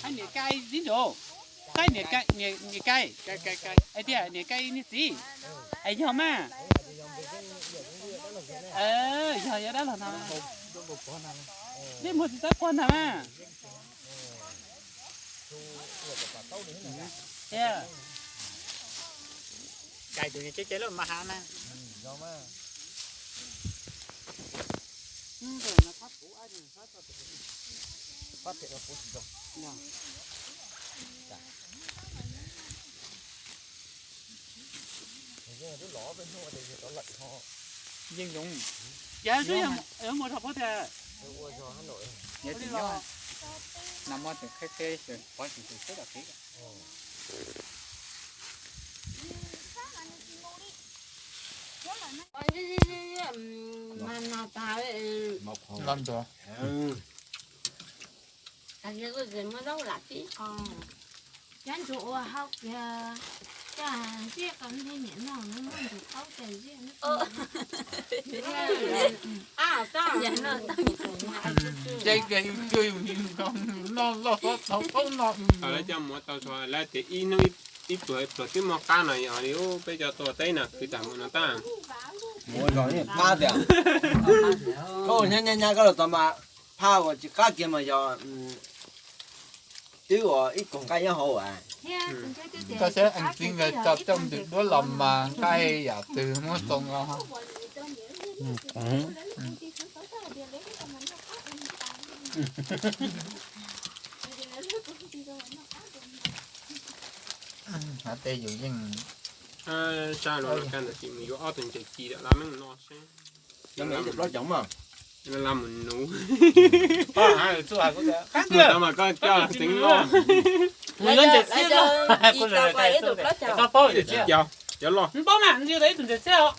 Hab niam kai tib nrau, saib niam kai, niam kai, hais tias niam kai niag txiv, es yog mas, yog yog dab laug no, dej muag tsis txawb puag ntag mas. Cais tus niag ceb ceg lawm mas hav na. Yeej zoo. Yog mus rau puab tiag. Yog tsis nyob, nag hmo tseem qheb qheb, pov tsis tseem txhib dam kev. Los ntua. Ces yus yus yus noj loj hlob txhov thaub no. Lawv coj mus tau txhua lawv tias ib hnub ib pluag ib pluag twb mob qab no yog li peb cov tuaj teb no kwv tag mus no tab. Mus zog yeej phab tias koj ua nyab nyab nyab koj los txog mas phab uas tsis qab kiag mas yog twb ua ib koog nqaij nyob hauv as. Koj saib ees txiv nkawd tso coj ntws duab los mas nqaij yam twg muab txoos los. Tej yus yeej sab los no kaj ntawd sis mus yuav ob tug ntses ci lawm mus no seb. Plaub caug mas. Mus nuv. Mus tau mas koj coj tseev loj. Mus yuav ntses txhiab, kuv tsis paub ntses txhiab. Cov loj. Paub mas ntses tau ib tug ntses txhiab os.